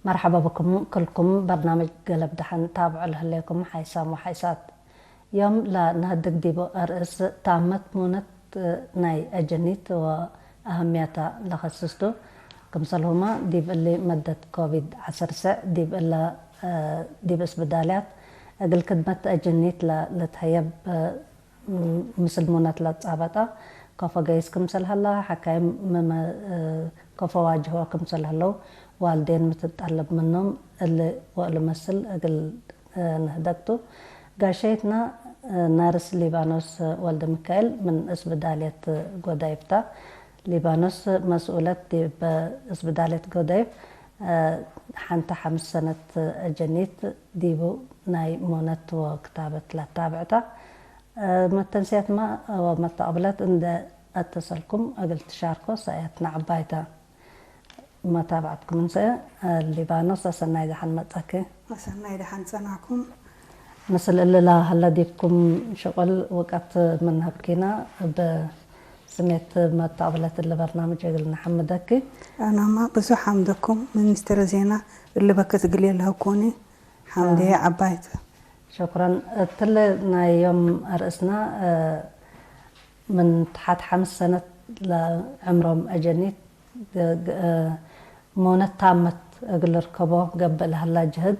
መርሓባ ብኩም ክልኩም በርናምጅ ገለብ ደሓን ታብዑ ለህሌኩም ሓይሳም ወሓይሳት። ዮም ለነህድግ ዲቡ ኣርእስ ታመት ሙነት ናይ ኣጀኒት ወኣህምያታ ለኸስስቱ። ክምሰልሁማ ዲብ እሊ መደት ኮቪድ ዓሰርተ ዲብ እለ ዲብ እስብዳልያት እግል ክድመት ኣጀኒት ለልትሀየብ ምስል ሙነት ለጻበጣ ከፎ ገይስ ክምሰል ሀላ፣ ሐካይም መመ ከፎ ዋጅሆ ክምሰል ሀለው ዋልዴን ምትጠለብ ምኖም እሊ ወእሊ መስል እግል ንህደግቱ። ጋሸይትና ናርስ ሊባኖስ ወልደ ሚካኤል ምን እስብዳልየት ጎዳይፍታ። ሊባኖስ መስኡለት ዲብ እስብዳልየት ጎዳይፍ ሐንተ ሐምስ ሰነት አጀኒት ዲቡ ናይ ሞነት ወክታበት ለታብዕታ። መተንስያትማ ወመተቅብለት እንደ አተሰልኩም እግል ትሻርኮ ሰእያትና ዕባይታ። መታብዕትኩም እንሰ ሊባኖስ አሰናይ ደሓን መጻኪ። አሰናይ ደሓን ጸናኩም። ምስል እልላ ሀለ ዲብኩም ሽቁል ውቀት ምን ሀብኪና ብስሜት መተቅብለት እሊ በርናምጅ እግል ንሐምደኪ። አናማ ብዙሕ ሐምደኩም ሚኒስትር ዜና እሊ በክት እግል የለህኮኒ ሐምዴ ዓባይት። ሸኩረን። እትለ ናይ ዮም አርእስና ምን ተሓት ሐምስ ሰነት ለዕምሮም አጀኒት ሞነት ታመት እግል ርከቦ ገብእ ለሀላ ጅህድ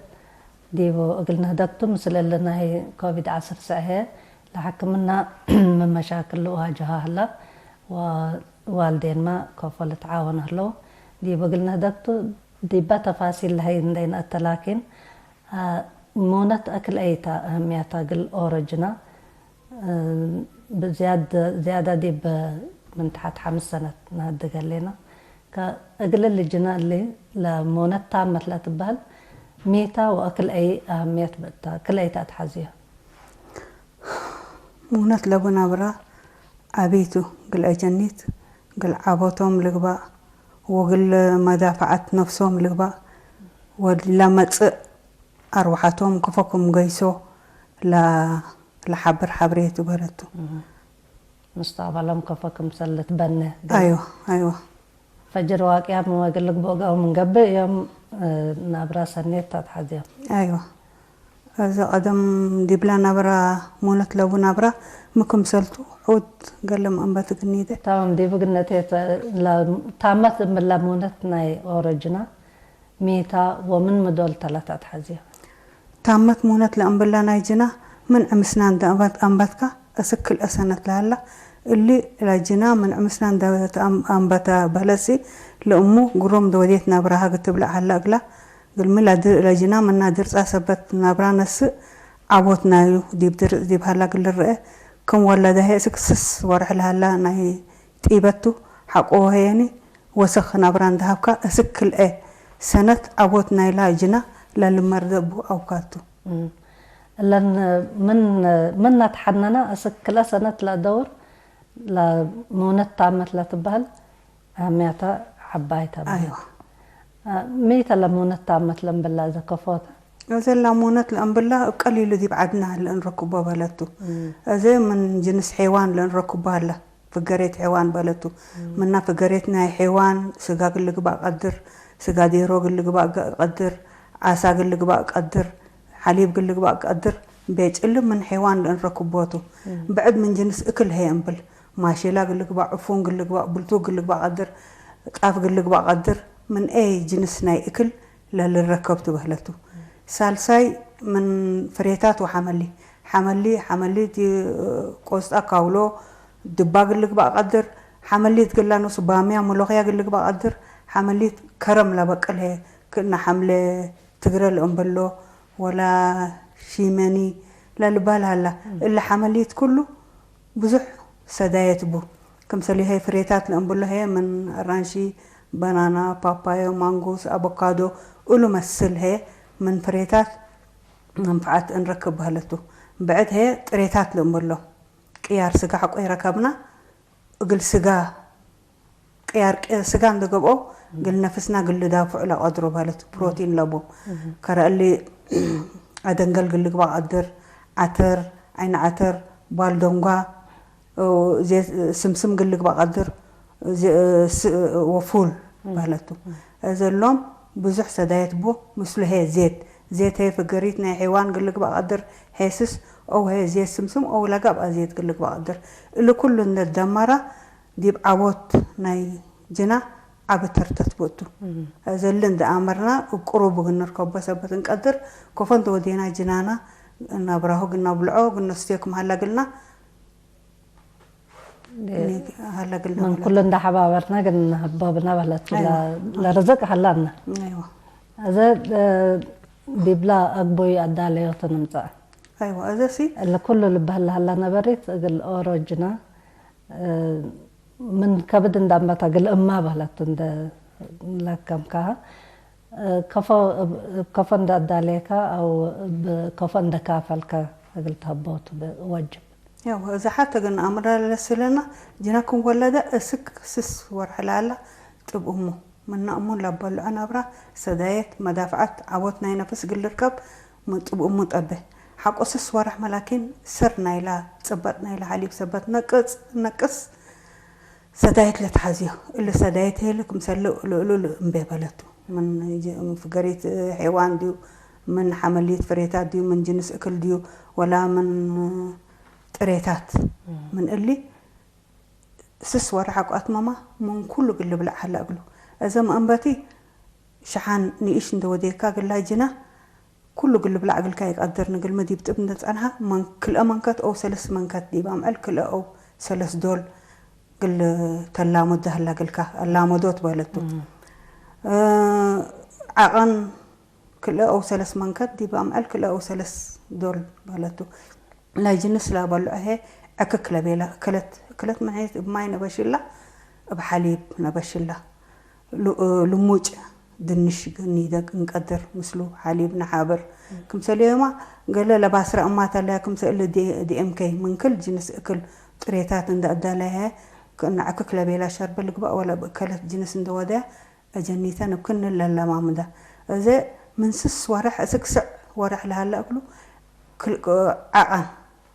ዲቡ እግል ንህደግቱ። ምስል እሊ ናይ ኮቪድ ዓሰርተ ሰዐ ለሐክምና ምን መሻክል ልዋጅሃ ሀላ ወዋልዴንማ ከፎ ልትዓወን ህለው ዲቡ እግል ንህደግቱ። ዲባ ተፋሲል ለሀይ እንደይን አተ ላኪን ሙነት አክል አይታ አህምያታ እግል ኦረጅና ብዝያድ ዝያዳ ዲብ ምን ተሓት ሐምስ ሰነት ነህድግ ሀሌና። ከእግል ልጅና እሊ ለሞነት ታመት ለትበህል ሜታ ወአክል አይ አህምየት ብእታ ክል አይታ አትሐዝዮ። ሙነት ለቡ ናብራ አቤቱ እግል አጀኒት እግል ዓቦቶም ልግባእ ወእግል መዳፈዐት ነፍሶም ልግባእ ወለመጽእ አርወሐቶም ከፎ ክም ገይሶ ለሐብር ሐብሬቱ በረቱ። ሙስተቅበሎም ከፎ ክምሰል ልትበነ። አይወ አይወ። ፈጅር ዋቅያ ምን ወግል ልግቦ ገው ምን ገብእ ዮም ናብራ ሰኔት ታትሐዝዮም። አይወ። እዚ ቀደም ዲብላ ናብራ ሙነት ለቡ ናብራ ምክምሰልቱ ሑድ ገለም አንበት ግኒደ። ታም ዲብ ግነቴ ታመት እምላ ሙነት ናይ ኦረጅና ሜታ ወምን ምዶል ተለተ አትሐዝዮ። ታመት ሙነት ለእምብላ ናይ ጅና ምን ዕምስና እንደ አንበትካ እስክ ክልኤ ሰነት ለሀላ እሊ ለጅና ምን ዕምስና እንደ አንበተ በህለሲ ለእሙ ግሮም ደወዴት ናብራሃ ግትብለዕ ሀላ እግላ ግልሚ ለጅና ምና ድርጻ ሰበት ናብራ ነስእ ዓቦት ናዩ ዲብ ድርጽ ዲብ ሀላ ግልርአ ክም ወለደሀ እስክ ስስ ወርሕ ለሀላ ናይ ጢበቱ ሐቆ ወሀየኒ ወሰኽ ናብራ እንደሀብካ እስክ ክልኤ ሰነት ዐቦት ናይላ ጅና ለልመርደ እቡ አውካቱ። እለን ምን ምን ናትሐነና እስክ ክልኤ ሰነት ለአደውር ለሙነት ታመት ለትበህል አህምያታ ዐባይ ተበህል። አይዋ። ሜተ ለሙነት ታመት ለእምብላ ዘከፎተ። እዘ ላሙነት ለእምብላ እብ ቀሊሉ ዲብ ዐድና ለእንረክቦ በለቱ። እዘ ምን ጅንስ ሔዋን ለእንረክቦ ሀለ። ፍገሬት ሔዋን በለቱ። ምና ፍገሬት ናይ ሔዋን ስጋ ግልግባእ ቀድር፣ ስጋ ዴሮ ግልግባእ ቀድር፣ ዓሳ ግልግባእ ቀድር፣ ሐሊብ ግልግባእ ቀድር፣ ቤጭልም ምን ሔዋን ለእንረክቦቱ። ብዕድ ምን ጅንስ እክል ሄ እምብል። ማሼላ ግልግባእ፣ ዕፉን ግልግባእ፣ ብልቱ ግልግባእ ቀድር፣ ጣፍ ግልግባእ ቀድር፣ ምን ኤይ ጅንስ ናይ እክል ለልረከብ ትበህለቱ። ሳልሳይ ምን ፍሬታት ወሐመሊ። ሐመሊ፣ ሐመሊ ቲ ቆስጣ፣ ካውሎ፣ ድባ ግልግባእ ቀድር፣ ሐመሊት ግላኖስ ባምያ፣ መሎኽያ ግልግባእ ቀድር፣ ሐመሊት ከረም ለበቅል ሄ፣ ክእነ ሐምለ ትግረ ለእምበሎ፣ ወላ ሺመኒ ለልባል ሀላ። እለ ሐመሊት ኩሉ ብዙሕ ሰዳየት ቡ። ክምሰል ሄ ፍሬታት ለእምብሎ ሄ ምን አራንሺ፣ በናና፣ ፓፓዮ፣ ማንጎስ፣ አቮካዶ እሉ መስል ሄ ምን ፍሬታት መንፈዓት እንረክብ በህለቱ። ብዕድ ሄ ጥሬታት ለእምብሎ ቅያር ስጋ ሐቆ ይረከብና እግል ስጋ ቅያር ስጋ እንደ ገብኦ ግል ነፍስና ግል ዳፍዑ ለቀድሮ በህለቱ ፕሮቲን ለቡ። ከረእሊ አደንገል ግልግባ ቀድር፣ ዓተር፣ ዓይኒ ዓተር፣ ባልዶንጓ፣ ስምስም ግልግባ ቀድር ወፉል በህለቱ። እዘሎም ብዙሕ ሰዳየት ቡ ምስሉ ሄ ዜት ዜት ሄ ፍገሪት ናይ ሔዋን ግልግባ ቀድር ሄስስ ኦው ሄ ዜት ስምስም ኦው ለጋብ ኣዜት ግልግባ ቀድር እሊ ኩሉ እንደ ደመራ ዲብ ዓቦት ናይ ጅና ዓቢ ተርተት ብእቱ። ዘልን ደኣመርና እብ ቅሩብ ግንርከቦ ሰበት እንቀድር ኮፎ እንተ ወዴና ጅናና ናብራሁ ግናብልዖ ግነስቴ ክምሃላ ግልና ምን ኩሉ እንዳሓባበርና ግን ንህቦ ብና በለት ለርዝቅ ሃላና። እዘ ዲብላ ኣግቦይ ኣዳለዮት ንምፃእ። እዘ ሲ ለኩሉ ልበህላ ሃላ ነበሪት እግል ኦሮጅና ምን ከብድ እንዳመታ ግል እማ በለት እንደ ለከምካ ከፎ እንዳዳለየካ ኣው ከፎ እንደካፈልካ እግል ተህቦት ወጅብ። ያው እዛ ሓተ ግን ኣምራለስ ስለና ጅና ክንወለደ እስክ ስስ ወርሕ ላላ ጥብ እሙ ምና እሙን ላበልዖ ናብራ ሰዳየት መዳፍዓት ዓቦት ናይ ነፍስ ግልርከብ ጥብ እሙ ጠበ ሓቆ ስስ ወርሕ መላኪን ስር ናይላ ጽበጥ ናይላ ሓሊብ ሰበት ነቅጽ ነቅስ ሰዳየት ለትሓዝዮ እሊ ሰዳየት ሄል ክምሰል ልእሉል እምቤ በለቱ ምን ፍገሪት ሔዋን ድዩ ምን ሓመሊት ፍሬታት ድዩ ምን ጅንስ እክል ድዩ ወላ ምን ጥሬታት ምን እሊ ስስ ወርሕ ኣቋትመማ ምን ኩሉ ግልብላዕ ሃላ እግሉ እዘ መእንበቲ ሸሓን ንኢሽ እንተወዴካ ግላ ጅና ኩሉ ግልብላዕ ግልካ ይቀድር ንግልሚ ዲብ ጥብ እንተጸንሓ ክልአ መንከት ኦው ሰለስ መንከት ዲብ ኣምዕል ክልአ ኦው ሰለስ ዶል ግል ተላሙድ ዳህላ ግልካ ኣላመዶት በለቱ ዓቐን ክልአ ኦው ሰለስ መንከት ዲብ ኣምዕል ክልአ ኦው ሰለስ ዶል በለቱ ናይ ጅንስ ላበልዖ ሄ ዕክክ ለቤላ እክለት እክለት ምንሄት እብ ማይ ነበሽላ እብ ሓሊብ ነበሽላ ልሙጭ ድንሽ ኒደግ እንቀድር ምስሉ ሓሊብ ንሓብር ክምሰልዮማ ገለ ለባስራ እማት ኣለያ ክምሰ እሊ ዲኤምከይ ምንክል ጅንስ እክል ጥሬታት እንደ ኣዳለያ ከእና ዕክክ ለቤላ ሸርበ ልግባእ ወላ ብእከለት ጅንስ እንደወደያ እጀኒተን እብ ክኒ ለለማምዳ እዘ ምን ስስ ወረሕ እስክ ስዕ ወረሕ ለሃለ እግሉ ዓቐን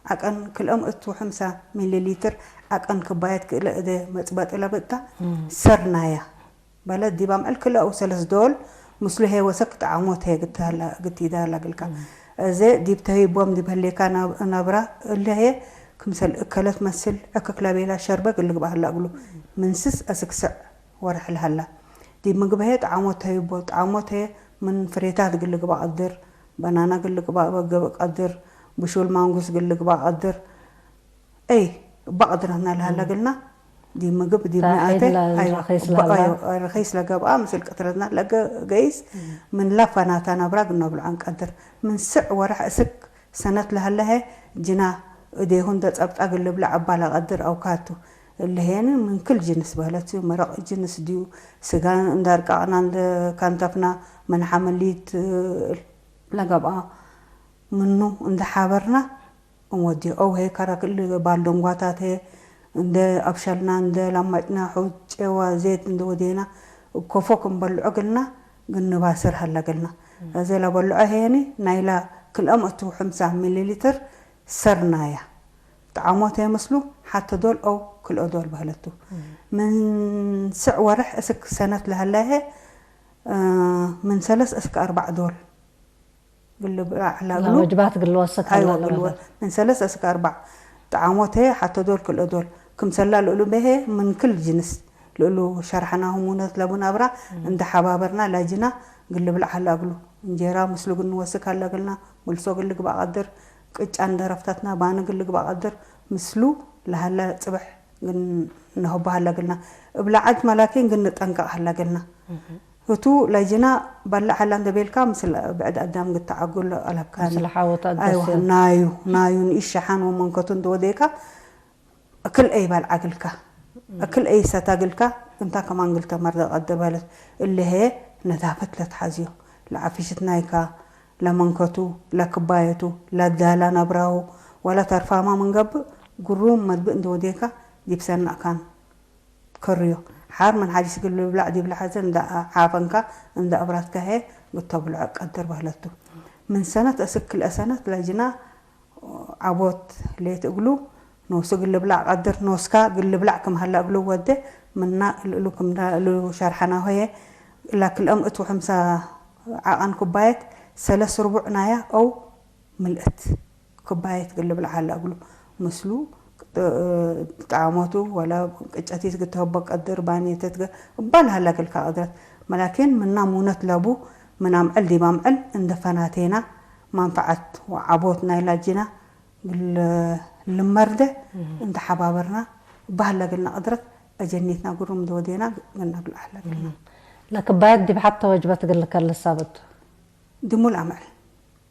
ዓቀን ክልኦም እቱ ሕምሳ ሚሊ ሊትር ዓቀን ክባየት ክእለ እደ መጽበጢ ለብእታ ሰርናያ በለ ዲብ ኣምዕል ክልኦው ሰለስ ዶል ምስሉ ሄ ወሰክ ጣዕሞት ሄ ግትዳላ ግልካ እዘ ዲብ ተሂቦም ዲብ ህሌካ ናብራ እለ ሄ ክምሰል እከለት መስል ዕክክ ለቤላ ሸርበ ግልግባህላ እግሉ ምንስስ እስክ ስዕ ወርሕ ለሀላ። ዲብ ምግበሄ ጣዕሞት ተይቦ፣ ጣዕሞት ምን ፍሬታት ግልግባ ቀድር፣ በናና ግልግባ ገብእ ቀድር፣ ብሹል ማንጉስ ግልግባ ቀድር፣ እይ እባ ቀድረትና ለሀላ ግልና ዲብ ምግብ ዲብ ንኣተ ረኺስ ለገብኣ ምስል ቅትረትና ለገ ገይስ ምን ላፋ ናታ ናብራ ግነብልዖ እንቀድር። ምን ስዕ ወርሕ እስክ ሰነት ለሀለሀ ጅና እዴሁ እንደ ጸብጣ ግልብላ ዕባ ለቀድር አውካቱ። እለሄኒ ምን ክል ጅንስ በህለት እዩ። መረቕ ጅንስ ድዩ፣ ስጋ እንደ ኣርቃቕና እንደ ካንተፍና፣ ምን ሓመሊት ለገብኣ ምኑ እንደ ሓበርና እንወድዮ። ኦው ሄ ከራ ክል ባል ደንጓታት ሄ እንደ ኣብሸልና እንደ ላማጭና ሑጭ ጨዋ ዜት እንደ ወዴና ኮፎ ክንበልዖ ግልና ግንባስር ሃላ ግልና። እዘ ለበልዖ ሄኒ ናይላ ክልኦም እቱ ሕምሳ ሚሊ ሊትር ሰርናያ። ጠዓሞት ሄ ምስሉ ሓተ ዶል ኦው ክልኦ ዶል በህለቱ። ምን ስዕ ወርሕ እስክ ሰነት ለሀላ ሄ ምን ሰለስ እስክ ኣርባዕ ዶል ግልብላዕ ላግሉ ወጅባት ግልወሰክ ኣይዋ ግልወ ምን ሰለስ እስክ ኣርባዕ ጠዓሞት ሄ ሓተ ዶል ክልኦ ዶል ክምሰላ ልእሉ በሄ ምን ክል ጅንስ ልእሉ ሸርሐና ህሙነት ለቡ ናብራ እንደ ሓባበርና ላጅና ግልብላዕ ሃላ እግሉ እንጀራ ምስሉ ግንወስክ ሃላ እግልና ምልሶ ግልግባ ቀድር ቅጫ እንደ ረፍታትና ባኒ ግልግባ ቀድር ምስሉ ለሃላ ጽብሕ ግን ነህቦ ሃላ እግልና እብላዓት መላኪን ግን ንጠንቀቕ ሃላ እግልና እቱ ላጅና ባላዕ ሀላ እንደ ቤልካ ምስል ብዕድ ኣዳም ግተዓጉል ኣላብካኒ። ምስል ሓወት ኣይዋ ኣገስዮ። ናዩ ናዩ ንኢሽ ሸሓን ወመንከቱ እንደ ወደይካ እክል ኣይ ባልዓ ግልካ እክል ኣይ ሰታ ግልካ እንታ ከማን ግልተ መርደ ቀድር በለት። እልሄ ነዳፈት ለትሓዝዮ ለዓፊሽት ናይካ ለመንከቱ ለክባየቱ ለዳላ ነብራሁ ወላ ተርፋማ መንገብእ ግሩም መድብእ እንደ ወደይካ ዲብ ሰናእካን። ከርዮ። ሓር ምን ሓዲስ ግልብላዕ ዲብ ለሐዘ እንዳ ዓፈንካ እንዳ ኣብራትካ ሄ ግተብልዖ ቀድር በህለቱ። ምን ሰነት እስክ ክልአ ሰነት ለጅና ዓቦት ሌት እግሉ ኖሱ ግልብላዕ ቀድር ኖስካ ግልብላዕ ክም ሀላ እግሉ ወደ ምና እልእሉ ክምዳ እሉ ሸርሐና ሆየ ላክልኦም እቱ ሕምሳ ዓቐን ኩባየት ሰለስ ርቡዕ ናያ ኦው ምልእት ኩባየት ግልብልዓ ኣላ እግሉ ምስሉ ጣዕሞቱ ወላ ቅጨቲት ግተህቦ ቀድር ባኔተት እባል ሃላ ገልካ ቅድረት መላኪን ምና ሙነት ለቡ ምን ኣምዕል ዲብ ኣምዕል እንደ ፈናቴና ማንፈዓት ወዓቦት ናይ ላጂና ግል ልመርደ እንተሓባበርና ባህላ ግልና ቅድረት ኣጀኒትና ጉሩም ዝወዴና ግልና ብልዓላ ግልና ለክባየት ዲብ ሓተ ወጅበት ግል ከልሳበቱ ድሙል ኣምዕል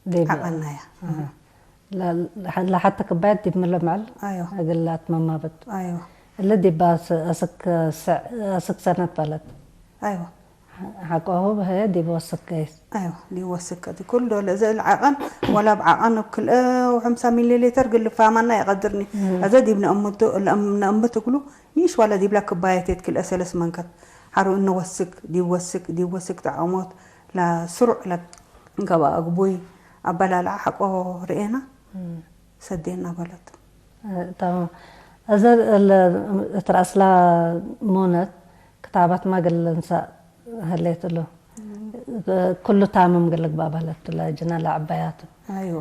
ዲብ ዓቐናያ ለሓተ ክባየት ዲብ ምልምዕል ኣዮ እግላት መማበቱ ኣዮ እለ ዲባ ኣስክ ሰነት በለት ኣዮ ሓቆሁ በሀየ ዲብ ወስክ ገይስ ኣዮ ዲወስክ እቲ ኩል ዶለ እዚ ዓቐን ወላ ብዓቐን ብ ክልአ ወሕምሳ ሚሊ ሊተር ግልፋማና ይቐድርኒ ኣዘ ዲብ ነእምት እግሉ ንሽ ዋላ ዲብላ ክባየቴት ክልአ ሰለስ መንከት ሓሩ እንወስክ ዲወስክ ዲወስክ ጣዕሞት ላስሩዕ ለገባ እግቡይ ኣበላልዓ ሓቆ ርኤና ሰዴና በለት እዚ እቲ ራእስላ ሞነት ክታባት ማግል እንሳ ህሌት ሎ ኩሉ ታምም ግልግባ በለት ለጅና ለዕባያቱ ኣይዋ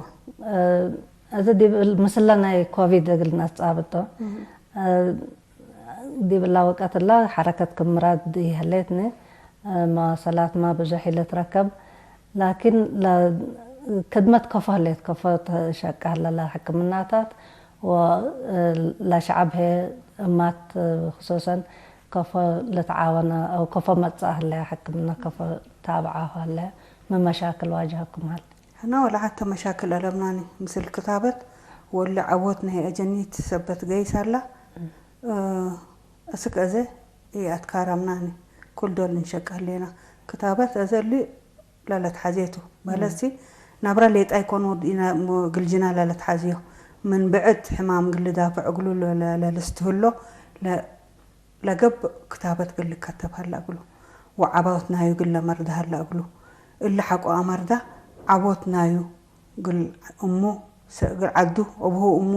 እዚ ምስላ ናይ ኮቪድ እግል ናስጻብጦ ዲብላ ወቀትላ ሓረከት ክምራድ ይህሌትኒ መዋሰላት ማ ብዙሕ ኢለ ትረከብ ላኪን ክድመት ከፎ ህሌት ከፎ ተሸቃ ለላ ሕክምናታት ለሸዓብ ሄ እማት ክሶሰን ከፎ ልትዓወና ኣው ከፎ መጻእ ህለያ ሕክምና ከፎ ታብዓ ህለያ መመሻክል ዋጅሃኩም ሃል ሕና ወላ ሓተ መሻክል ኣለብናኒ ምስል ክታበት ወሊ ዓቦት ናይ ኣጀኒት ሰበት ገይስ ኣላ እስክ እዘ ኣትካረምናኒ ኩል ዶል እንሸቅ ህሌና ክታበት እዘ ሊ ላለትሓዜቱ በለሲ ናብራ ሌጣ ይኮን ግልጅና ላለትሓዝዮ ምን ብዕድ ሕማም ግልዳፍዕ እግሉ ለልስትህሎ ለገብእ ክታበት ግል ይከተብ ሀላ እግሉ ወዓባውት ናዩ ግል ለመርዳ ሀላ እግሉ እሊ ሓቆ ኣመርዳ ዓቦት ናዩ ግል እሙ ግል ዓዱ እብሁ እሙ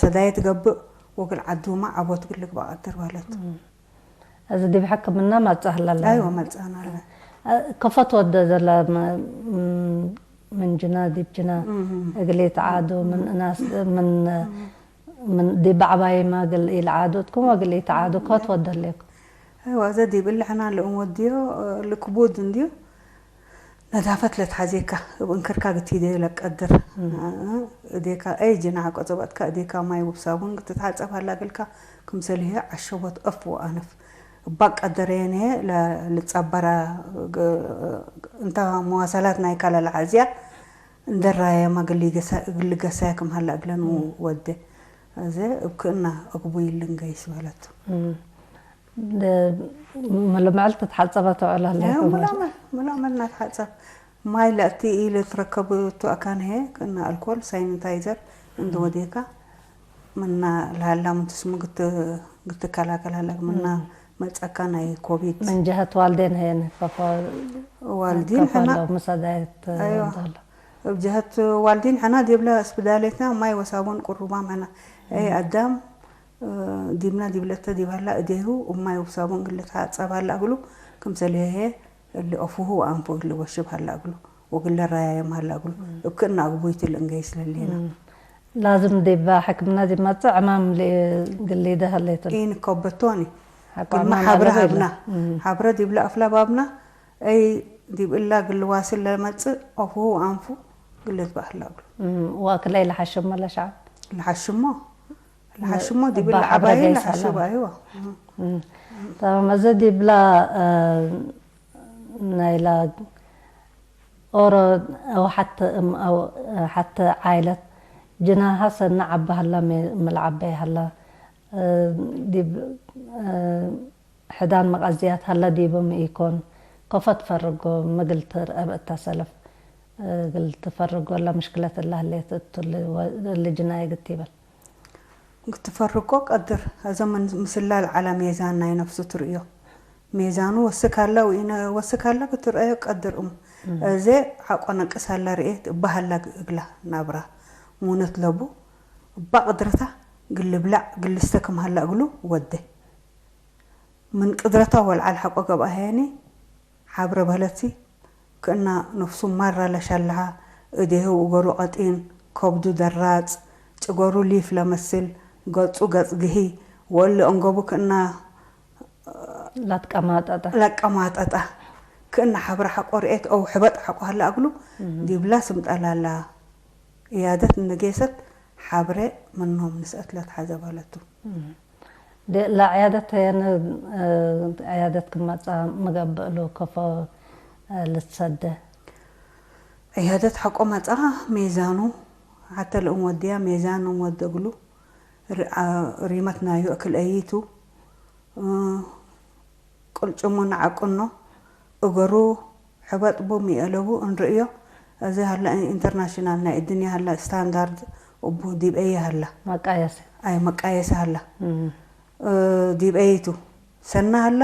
ሰዳየ ትገብእ ወግል ዓዱማ ዓቦት ግል ግባእ ቀድር በለት እዚ ዲብ ሕክምና ማጻ ህላለ ኣይወ መጻና ኣለ ከፈት ወደ ዘላ ምንጅና ዲብጅና እግሌት ዓዱ ምን እናስ ምን ምን ዲብ ዓባይ ማግል ኢልዓዱ እትኩም ወግሌት ዓዱ ከት ወደሌኩም ኣይዋ ዘ ዲብ እልሕና ልእም ወድዮ ልክቡድ እንድዩ ነዳፈት ለትሓዜካ እብ እንክርካ ግትሂደ ለቀድር እዴካ ኣይ ጅናዓ ቆጸባትካ እዴካ ማይ ውብ ሳቡን ግትትሓጸብ ሃላ ገልካ ክምሰልሄ ዓሸቦት እፍ ወኣንፍ እባ ቀደረየንሄ ልጸበራ እንታ መዋሰላት ናይካ ለለሓዝያ እንደራየማ ግልገሳያ ክምሃላ እግለን ወደ እዘ እብክእና እግቡ ይልንገይስ በለቱ ምልምዕል ትትሓጸበ ትውዕል ኣለኩም ምልምዕል እናትሓጸብ ማይ ለእቲ ኢለ ትረከብ ቱ ኣካን ሀየ ክእና ኣልኮል ሳይኒታይዘር እንደ ወዴካ ምና ለሃላ ምንትስሙ ግትከላከል ሃላ ምና መጸካ ናይ ኮቪድ ምን ጀሀት ዋልዴን ሀየን ከፈ ዋልዲን ሕና ምሳዳየት እብ ጀሀት ዋልዲን ሕና ዲብለ ስብዳሌትና ማይ ወሳቡን ቁሩባም ሕና ኣይ ኣዳም ዲብና ዲብለተ ዲብ ሀላ እዴሁ እማይ ውሳቡን ግልትሓጸብ ሀላ እግሉ ክምሰልሄ እሊ ኦፍሁ ወአንፉ እሊ ወሽብ ሀላ እግሉ ወግለ ራያየም ሀላ እግሉ እብ ክእና እግቡይ ትል እንገይስ ለሌና። ላዝም ዲባ ሕክምና ዲብ መጽእ ዕማም ግሊደ ሀሌትል። ኢንከበቶኒ ግልመ ሐብረ ሀብና ሐብረ ዲብለ አፍላ ባብና እይ ዲብ እላ ግልዋስል ለመጽእ ኦፍሁ ወአንፉ ግልትባእ ሀላ እግሉ። ዋክለ ኢለሓሽሞ ለሸዓብ። ለሓሽሞ ለሓሽሞ ዲብል እባ ሐብረ ለዓባይ ገይስ ለሓሽብ ሀላ። ኣይዋ። ተማም እዚ ዲብላ ናይላ ኦሮ ኣው ሓተ እም ኣው ሓተ ዓይለት ጅናሃ ሰና ዓባ ሀላ ምልዓበይ ሀላ ዲብ ሕዳን መቃዝያት ሀላ ዲቦም ኢኮን ኮፈ ትፈርጎ ምግል ትርአ ብእታ ሰለፍ ግል ትፈርጎ ላ ምሽክለት እላ ህሌት እቱ ልጅናይ ግት ይበል። ግትፈርቆ ቀድር እዘ ምስላ ለዓላ ሜዛን ናይ ነፍሱ ትርእዮ ሜዛኑ ወስክ ኣላ ወኢነ ወስክ ኣላ ክትርእዮ ቀድር እም እዘ ሓቆ ነቅስ ኣላ ርኤት እባ ሃላ እግላ ናብራ ሙነት ለቡ እባ ቅድረታ ግልብላዕ ግልስተ ክም ሃላ እግሉ ወደ ምን ቅድረታ ወልዓል ሓቆ ገብኣ ሀያኒ ሓብረ በለትሲ ክእና ነፍሱ ማራ ለሻልሃ፣ እዴሁ እገሩ ቀጢን፣ ከብዱ ደራጽ፣ ጭገሩ ሊፍ ለመስል፣ ገጹ ገጽ ግሂ፣ ወእሊ እንገቡ ክእና ላትቀማጠጠ ለቀማጠጣ፣ ክእና ሓብረ ሓቆ ርኤት ኦው ሕበጥ ሓቆ ሃላ እግሉ ዲብላ ስምጠላላ። እያደት ንጌሰት ሓብረ ምኖም ንስአት ለትሓዘ በለቱ። ለዕያደት የነ ዕያደት ክመጻ ምገብእ ሉ ከፎ ልትሰደ ዕያደት ሓቆ መጻ ሜዛኑ ሓተ ልእም ወድያ ሜዛን ወደግሉ ሪመት ናዩ እክል እይቱ ቅልጭሙ ንዓቅኖ እገሩ ሕበጥ ቡ ሚእለቡ እንርእዮ። እዚ ሃላ ኢንተርናሽናል ናይ እድንያ ሃላ ስታንዳርድ እቡ ዲብ እየ ሃላ መቃየሰ ኣይ መቃየሰ ሃላ ዲብ እይቱ ሰና ሃላ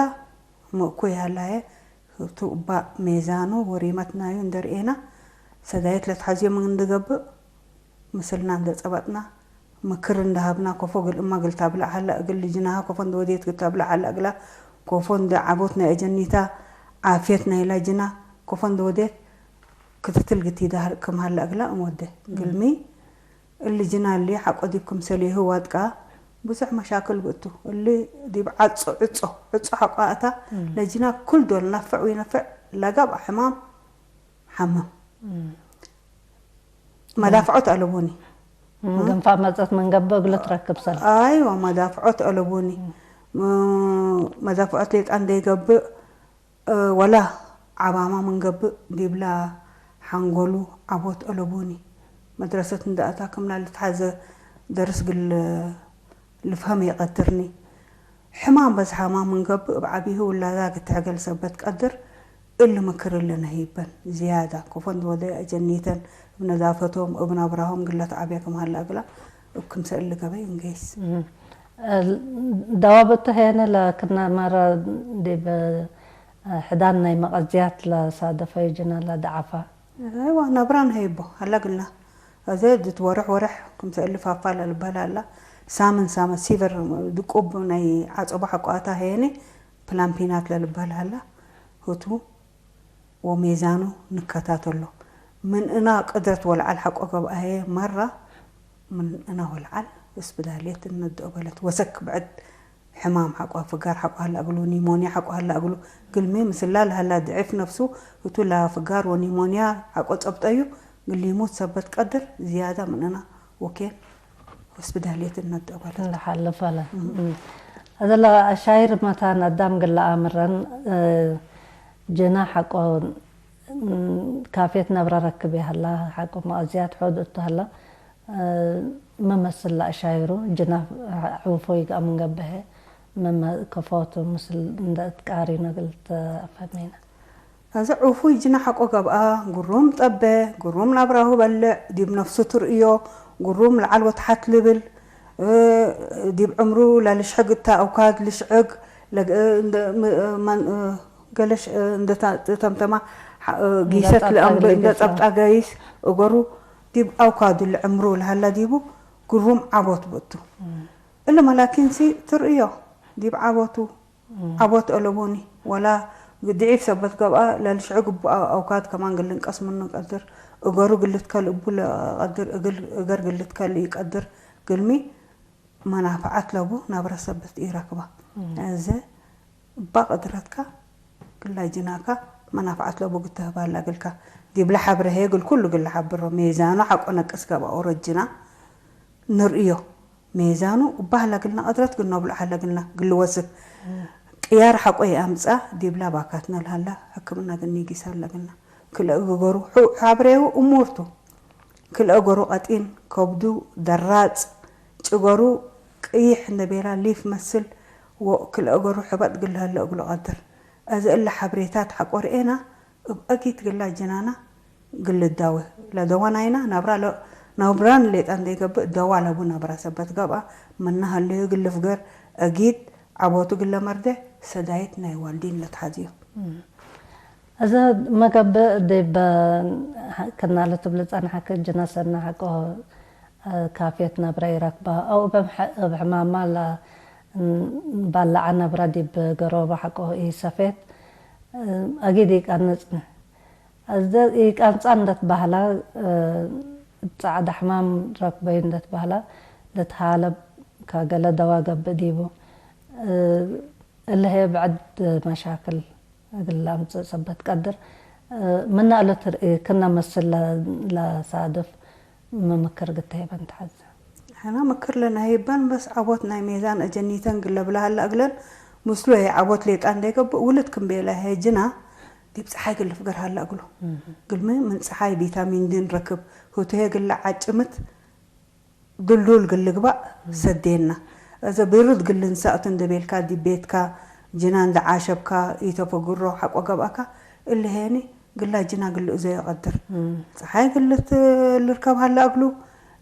ምእኩይ ሃላየ ህብቱ እባ ሜዛኑ ወሪመት ናዩ እንደርእየና ሰዳየት ለትሓዝዮም እንድገብእ ምስልና እንደጸበጥና ምክር እንዳሃብና ኮፎ ግል እማ ግል ታብላዕ ሃላ እግል ልጅናሃ ኮፎ እንደወዴት ግል ታብላዕ ሃላ እግላ ኮፎ እንደ ዓቦት ናይ እጀኒታ ዓፍየት ናይ ላጅና ኮፎ እንደወዴት ክትትል ግቲዳ ክም ሃላ እግላ እምወደ ግልሚ እሊ ጅና እሊ ሓቆ ዲብ ክምሰልየሁ ዋጥቃ ብዙሕ መሻክል ብእቱ እሊ ዲብ ዓጾ ዕጾ ዕጾ ሓቋ እታ ለጅና ኩል ዶል ናፍዕ ወይነፍዕ ለጋብ ሕማም ሓመም መዳፍዖት ኣለቡኒ ግንፋ መጸት መንገበ እግሎ ትረክብ ሰለ ኣይዋ መዳፍዖት ኣለቡኒ መዳፍዖት ሌጣ እንደይገብእ ወላ ዓባማ መንገብእ ዲብላ ሓንጎሉ ዓቦት ኣለቡኒ መድረሰት እንዳእታ ክምላ ልትሓዘ ደርስ ግል ልፍሀም የቀድርኒ ሕማም በዝሓማ መንገብእ እብ ዓቢሁ ውላዳ ግትሕገል ሰበት ቀድር እል ምክር እልነ ሂበን ዝያዳ ኮፎን ዝወደያ እጀኒተን እብ ነዛፈቶም እብ ናብራሆም ግለት ዓብያ ክምሃላ እግላ እብ ክምሰ እል ገበይ እንገይስ ዳዋበቶ ሄነ ለክና ማራ ዲብ ሕዳን ናይ መቐዝያት ለሳደፈዩ ጅና ለደዓፋ እዋ ናብራ ንሀይቦ ሃላ ግልና እዚ ድት ወርሕ ወርሕ ክምሰ እል ፋፋ ለልበል ሃላ ሳምን ሳመ ሲቨር ድቁብ ናይ ዓጸቦ ሓቋታ ሄነ ፕላምፒናት ለልበል ሃላ ህቱ ወሜዛኑ ንከታተሎ። ምን እና ቅድረት ወልዓል ሓቆ ገብኣየ መራ ምን እና ወልዓል እስብዳልየት እነድኦ በለት ወሰክ ብዕድ ሕማም ሓቋ ፍጋር ሓቋ ሀላ እግሉ ኒሞንያ ሓቋ ሀላ እግሉ ግልሚ ምስላ ለሀላ ድዕፍ ነፍሱ እቱ ላ ፍጋር ወኒሞንያ ሓቆ ጸብጠዩ ግሊሙት ሰበት ቀድር ዝያዳ ምን እና ወኬን ሆስፒታልየት እነጠበለት እንዳሓለፈለ እዘላ ሻይር መታን ኣዳም ግላ ኣምረን ጅና ሓቆ ካፌት ነብረ ረክብ ያህላ ሓቆ መቐዝያት ሖድ እቱ ሃላ መመስላ ሻይሩ ጅና ሑፎ ይግኣ ምንገብሀ ከፎቱ ምስል እንደ እትቃሪ ነግል ተፈሚና እዚ ዑፉይ ጅና ሓቆ ገብኣ፣ ግሩም ጠበ፣ ግሩም ናብራሁ በልዕ፣ ዲብ ነፍሱ ትርእዮ፣ ግሩም ለዓል ወተሓት ልብል፣ ዲብ ዕምሩ ለልሽዕግ እታ ኣውካድ ልሽዕግ፣ ገለሽ እንደተምተማ ጊሰት ለእንብ እንደ ጸብጣ ገይስ እገሩ ዲብ ኣውካዱ ለዕምሩ ለሃላ ዲቡ ግሩም ዓቦት ብእቱ። እለ መላኪንሲ ትርእዮ ዲብ ዓቦቱ ዓቦት ኦሎቦኒ ወላ ድዒፍ ሰበት ገብኣ ለልሽዑ ግቡእ ኣውካድ ከማን ግልንቀስ ምኑ ቀድር እገሩ ግልትከል እቡ ለቀድር እገር ግልትከል ይቀድር ግልሚ መናፍዓት ለቡ ናብረ ሰበት ኢረክባ። እዘ እባ ቅድረትካ ግላ ጅናካ መናፍዓት ለቡ ግተህባላ ግልካ ዲብለ ሓብረ ሄ ግል ኩሉ ግላ ሓብሮ ሜዛኑ ሓቆ ነቅስ ገብኣ ኦረጅና ንርእዮ። ሜዛኑ እባ ህላ ግልና ቅድረት ግኖ ብልዓ ለግልና ግልወስክ ቅያር ሓቆ የኣምጻ ዲብላ ባካትና ልሃላ ሕክምና ግኒ ጊሳ ለግልና ክልእ ገገሩ ሓብሬው እሙርቱ ክልእ ገሩ ቀጢን ከብዱ ደራጽ ጭገሩ ቅይሕ እንደቤላ ሊፍ መስል ወ ክልእ ገሩ ሕበጥ ግልሃለ እግሉ ቀድር እዚ እለ ሓብሬታት ሓቆ ርኤና እብ አጊት ግላ ጅናና ግል ዳወ ለደዋ ናይና ናብራ ለ ናብራን ሌጣ እንደይገብእ ደዋ ለቡ ናብራ ሰበት ገብአ ምና ሀለዩ ግል ፍገር አጊት ዓቦቱ ግለ መርደ ሰዳይት ናይ ዋልዲን ለትሓዝዮ። እዚ መገብእ ዲብ ክናለ ትብል ጸንሐክ ጅና ሰና ሓቆ ካፌት ነብረ ይረክባ። አው እብ ሕማማ ባላዓ ነብረ ዲብ ገሮባ ሓቆ ኢሰፌት ኣጊድ ይቃንጽኒ። ኣዘ ይቃንጻ እንደት ባህላ፣ እ፣ ጻዕዳ ሕማም ረክበይ እንደት ባህላ፣ ለትሃለብ ከገለ ደዋ ገብእ ዲቡ። እ፣ እልሄ ብዕድ መሻክል እግል ላምጽእ ሰበት ቀድር። እ፣ ምና እለት ርኢ ክና መስል ላ-፣ ላሳድፍ ምምክር ግተሄበን ተሓዘ። ሕና ምክር ለናሄበን በስ ዓቦት ናይ ሜዛን እጀኒተን ግለብላ ሀላ እግለን ምስሉ ሄ ዓቦት ሌጣ እንደገብእ ውልድ ክንቤላ ሄ ጅና ዲብ ፀሓይ ግልፍ ገር ሀላ እግሉ። ግልሚ ምን ፀሓይ ቪታሚን ዲ ንረክብ። ህቱ ሄ ግላ ዓጭምት ድልዱል ግልግባእ ሰዴና። እዘ ብርድ ግልንሳእቱ እንደቤልካ ዲብ ቤትካ ጅና እንደዓሸብካ ኢተፈግሮ ሓቆ ገብኣካ እልሄኒ ግላ ጅና ግልእ ዘዮ ቀድር። እም። ፀሓይ ግልት ልርከብ ሀላ እግሉ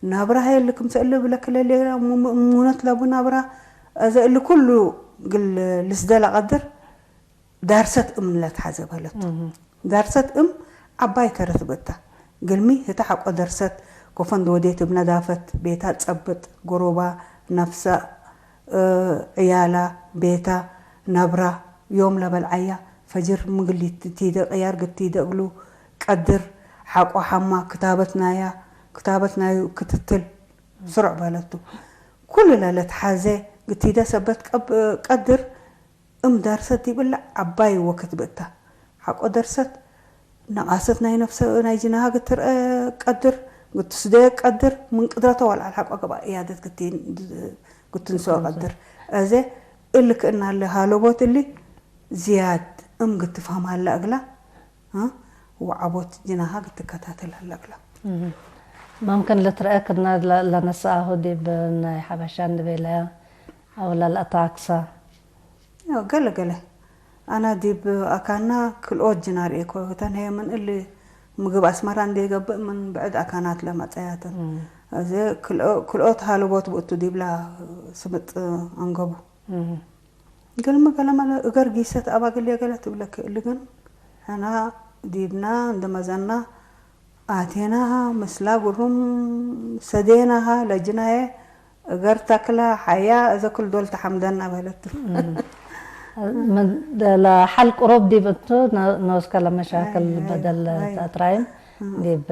ናብራ ሀየል ክምሰ እሊ ብለክለ ሌላ ሙነት ለቡ ናብራ። እዘ እሊ ኩሉ ግል ልስደላ ቀድር ዳርሰት እም ለትሓዘ በለቱ። እም። ዳርሰት እም ዓባይ ተረት በታ። ግልሚ ህታ ሓቆ ደርሰት ኮፈን ወዴት እብ ነዳፈት ቤታ ጸብጥ፣ ጎሮባ፣ ነፍሳ፣ እ፣ ዕያላ፣ ቤታ፣ ነብራ፣ ዮም ለበልዓያ፣ ፈጅር ምግል ይትቲደ ቅያር ግትቲደ እግሉ ቀድር፣ ሓቆ ሓማ፣ ክታበት ናያ፣ ክታበት ናዩ ክትትል ስሩዕ በለቱ። ኩሉ ለለትሓዘ ግትቲደ ሰበት ቀብ-፣ ቀድር እም ዳርሰት ዲብላ ዓባይ ወክት ብእታ። ሓቆ ደርሰት ነቓሰት ናይ ነፍሰ ናይ ጅናሃ ግትርአ ቀድር፣ ግትስደየ ቀድር፣ ምን ቅድረተ ወልዓል ሓቆ ገባ እያደት ግትን-፣ ግትንስኦ ቀድር። እዘ እልክ እናለ ሃለቦት እሊ ዝያድ እም ግትፍሃም ሃላ እግላ፣ እ? ወዓቦት ጅናሃ ግትከታተል ሃላ እግላ። እህ። መምክን ልትረአ ክድና ለ-፣ ለነሰኣሁ ዲብ ናይ ሓበሻ እንድቤለያ ኣውላ ለኣታክሳ። ያው ገለ ገለ። ኣና ዲብ ኣካና ክልኦት ጅና ርኤኮ። እተን ሄ ምን እሊ ምግብ ኣስመራ እንደ ይገብእ ምን ብዕድ ኣካናት ለመጸያተን። እም። እዚ ክልኦ-፣ ክልኦት ሃለቦት ብእቱ ዲብላ ስምጥ ኣንገቡ። እም። ግልሚ ገለመለ እገር ጊሰት ኣባግል የገለ ትብለክ እሊ ግን ሕና ዲብና እንደመዘና ኣቴናሃ ምስላ ግሩም ሰዴናሃ ለጅናየ እገር ተክላ ሓያ እዘ ክል ዶል ተሓምደና በለቱ። እም። ምን ለሓል ቁሩብ ዲብ እቱ ነ-፣ ነወስከ ለመሻክል ኣይ፣ ኣይ፣ በደል ኣይ። ተእትራይን እም። ዲብ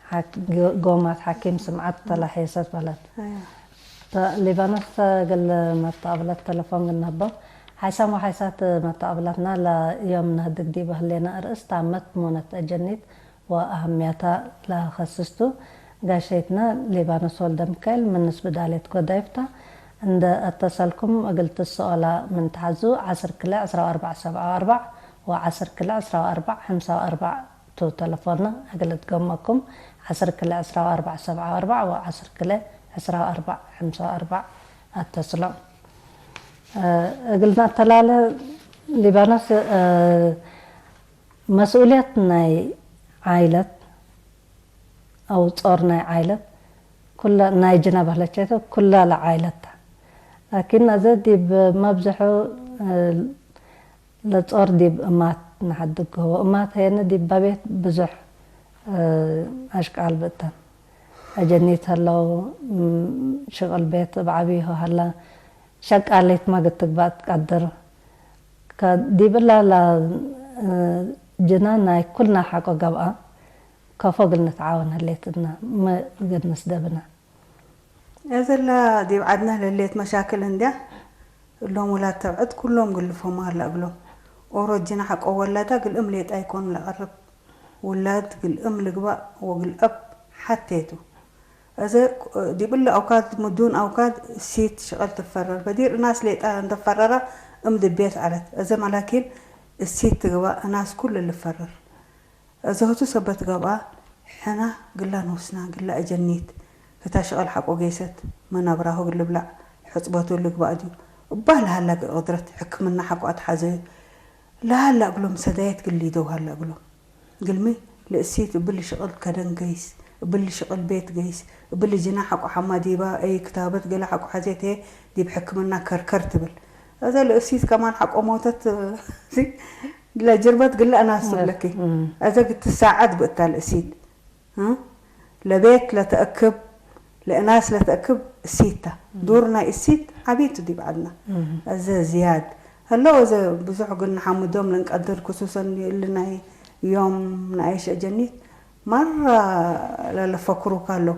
ሓክ-፣ ጎ-፣ ጎማት ሓኪም ስምዓት ተላሒሰት በለት። ኣይ። ተ-፣ ሊባኖስ ተግል መተቀብለት ተለፎን ግንህቦ። ሓይሳም ወሓይሳት መተቀብለትና ለዮም ነህድግ ዲብ ህሌና እርእስ ታመት ሞነት እጀኒት ወአህምያታ ለኸስስቱ ጋሸይትና ሊባኖስ ወልደ ሚካኤል ምንስ ብዳሌት ጎዳይፍታ እንደ እተሰልኩም እግል ትሰኦላ ምን ተሓዙ ዓስር ክለ ዕስራ ወአርባዕ ሰብዓ ወአርባዕ ወዓስር ክለ ዕስራ ወአርባዕ ሓምሳ ወአርባዕ ቱ ተለፎንና እግል እትገመኩም ዓስር ክለ ዕስራ ወአርባዕ ሰብዓ ወአርባዕ ወዓስር ክለ ዕስራ ወአርባዕ ሓምሳ ወአርባዕ ኣተስሎም። እ፣ እግልና ተላለ ሊባኖስ፣ እ፣ መስኡልየት ናይ ዓይለት ኣው ጾር ናይ ዓይለት ኩላ ናይ ጅና ባህለቸይቶ ኩላ ለዓይለታ። ላኪን ኣዘ ዲብ መብዝሑ፣ እ፣ ለጾር ዲብ እማት ንሓድግዎ። እማት ሄነ ዲብ በቤት ብዙሕ፣ እ፣ ኣሽቃል ብእተን። ኣጀኒት ሀለው፣ ም፣ ሽቕል ቤት እብ ዓብይሁ ሀላ። ሸቃሊት መግድ ትግባእ ትቀድር። ከ-፣ ዲብላ ላ፣ እ፣ ጅና ናይ ኩልና ሓቆ ገብኣ። ከፎ እግል ንትዓወን ህሌትና፣ ም-፣ እግል ንስደብና። እዘላ ዲብ ዓድና ለሌት መሻክል እንድያ፣ እሎም ውላድ ተብዕት ኩሎም ግልፎም ኣላ እግሎም። ኦሮጅና ሓቆ ወላዳ ግልእም ሌጣ ይኮን ለቐርብ። ውላድ ግልእም ልግባእ ወግልአብ ሓቴቱ። እዘ ዲብለ ኣውካድ ምዱን ኣውካድ እሲት ሽቐል ትፈረር። በዲር እናስ ሌጣ እንደፈረራ እም ድቤት ዓለት። እዘ መላኪን እሲት ትግባእ እናስ ኩሉ ልፈረር። እዘ ህቱ ሰበት ገብኣ ሕና ግላ ንወስና ግላ እጀኒት። ህታ ሽቐል ሓቆ ጌሰት መናብራሁ ግልብላዕ ሕጽበቱ ልግባእ ድዩ? እባ ለሃላ ቅድረት ሕክምና ሓቆ ኣትሓዘዩ። ለሃላ እግሎም ሰዳየት ግሊ ደው ሃላ እግሎም። ግልሚ ለእሲት እብሊ ሽቕል ከደን ገይስ፣ እብሊ ሽቕል ቤት ገይስ፣ እብሊ ጅና ሓቆ ሓማ ዲባ፣ እይ ክታበት ገለ ሓቆ ሓዜት ሄ ዲብ ሕክምና ከርከር ትብል። እዘ ለእሲት ከማን ሓቆ ሞተት፣ ለጅርበት ግለ እናስ ትብለኪ። እም። እዘ ግትሳዓድ ብእታ ለእሲት። እ? ለቤት ለተእክብ፣ ለእናስ ለተእክብ እሲታ። እም። ዱር ናይ እሲት ዓቢቱ ዲብ ዓድና። እም። እዘ ዝያድ هلو زي بزح قلنا حمدوم لنقدر خصوصا اللي ناي يوم نعيش أجنيت مرة للفكرو كالو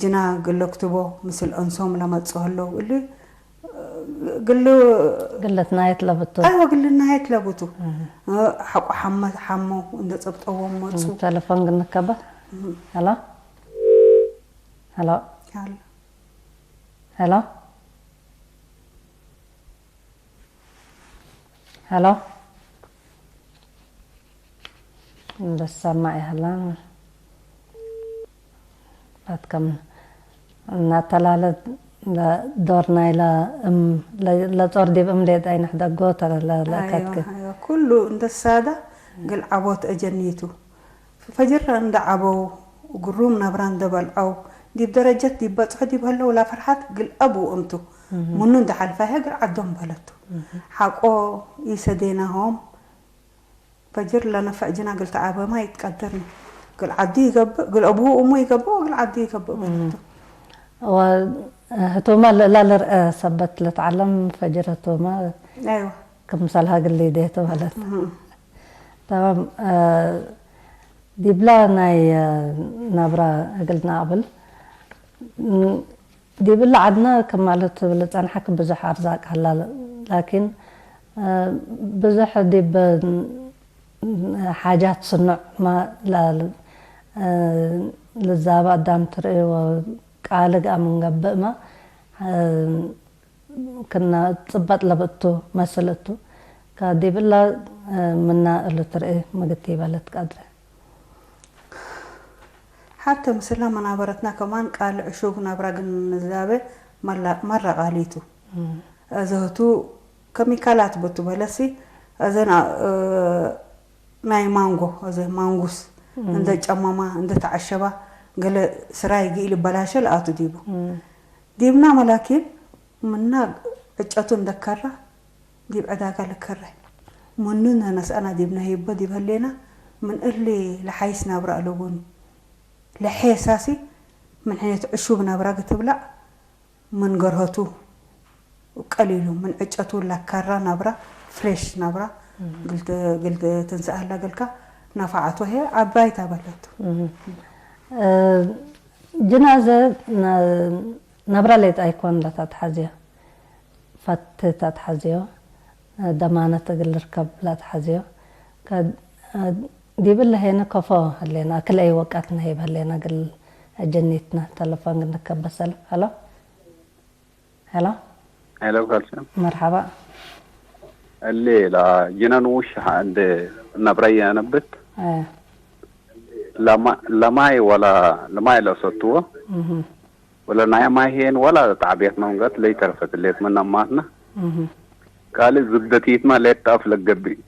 جنا قلو كتبو مثل أنسوم لما تصهلو اللي قلو ግለት ናየት ለብቱ أيوة قلنا هيك لابوتو حقو حمد حمو عند صبت أول مصو ቴሌፎን ግንከበ ሄሎ ሄሎ يلا ሄሎ ሄሎ እንደሰማ ይህላ ባትከም እናተላለ ዶር ናይ ለጾር ዲብ እም ሌጥ ኣይንሕደጎ ተለለከትክ أيوة أيوة كله عند السادة قل عبوت أجنيتو ፈጅር እንዳ ዓበው ግሩም ናብራ እንደ በልዐው ዲብ ደረጀት ዲብ በጽሑ ዲብ ሀለው ላ ፈርሓት ግል አብ ወእምቱ ምኑ እንደ ሓልፋ ሀገር ዓዶም በለቱ ሓቆ ይሰዴናሆም ፈጅር ለነፈዕ ጅና ግል ተዓበማ ይትቀደርኒ ግል ዓዲ ይገብእ ግል አብሁ እሙ ይገብእ ግል ዓዲ ይገብእ በለቱ ህቱማ ልእላ ልርአ ሰበት ልትዓለም ፈጅር ህቱማ ኣይዋ ክምሰልሃ ግል ይዴ ተባለት ተማም ዲብላ ናይ ናብራ እግልና ኣብል ዲብላ ዓድና ከም ማለት ዝብል ዝጸንሓክ ብዙሕ ኣርዛቅ ሃላ ላኪን ብዙሕ ዲብ ሓጃት ስኑዕ ልዛባ ኣዳም ትርእይዎ ቃል ግኣ ምንገብእማ ክና ጽበጥ ለብእቱ መስል እቱ ካዲብላ ምና እሉ ትርኢ ምግቲ ይበለት ቀድሪ ሓተ ምስላ መናበረትና ከማን ቃል ዕሹግ ናብራ ግንዛበ መራ ቃሊቱ እዘህቱ ከሚካላት በቱ በለሲ እዘን ናይ ማንጎ እዚ ማንጉስ እንደ ጨማማ እንደ ተዓሸባ ገለ ስራይ ግኢል በላሸ ለኣቱ ዲቡ ዲብና መላኪን ምና ዕጨቱ እንደከራ ዲብ ዕዳጋ ልከረ ምኑ ነነስኣና ዲብና ሂቦ ዲብ ህሌና ምን እሊ ለሓይስ ናብራ ኣለቡኒ ለሐሳሲ ምን ሕኔት ዕሹብ ናብራ ግትብላዕ ምን ገርሀቱ ቀሊሉ ምን ዕጨቱ ላካራ ናብራ ፍሬሽ ናብራ ግልት ትንስኣላ ገልካ ናፋዓቶ ሄ ዓባይ ታበለቱ ጅናዘ ናብራ ሌጣ ኣይኮን ላታ ተሓዝዮ ፋትታ ተሓዝዮ ደማነት እግል ርከብ ላተሓዝዮ ዲብለ ሄነ ከፎ ህሌና ክልኤይ ወቃት ነሄብ ህሌና ግል ጀኒትና ተለፎን ግንከበሰል ሀሎ ሄሎ ሄሎ ካልሲም መርሓባ እሊ ላ ጅነን ውሽ እንደ ነብረየ ነብት ለማይ ወላ ለማይ ለሰትዎ ወላ ናይ ማይ ሄን ወላ ጣዕቤት መንገት ለይተርፈት ሌት መናማትና ካልእ ዝብደቲትማ ሌት ጣፍ ለገብእ